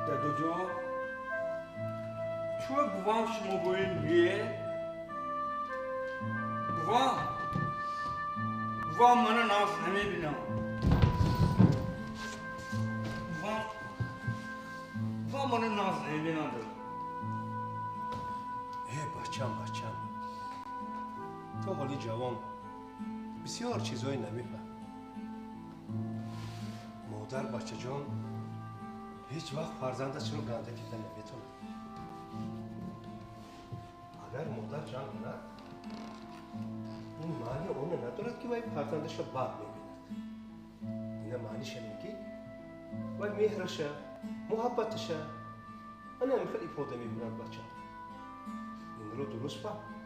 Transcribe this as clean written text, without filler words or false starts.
Дадоҷон, чӯ бувам шумо боин не? Бувам, бувам мана нағз намебинам. Бувам, бувам мана нағз намебинам. Э, бачам, бачам, то ҳоли ҷавон бисёр чизҳое намефаҳм. Модар, бачаҷон, ҳеҷ вақт фарзандашро ганда дида наметавонад. Агар модар ҷанг кунад, ин маъни оно надорад, ки вай фарзандашро бад мебинад. Ина маъниш ҳамин, ки вай меҳраша, муҳаббаташа ана ҳамин хел ифода мебурад. Бача, инро дуруст фаҳм.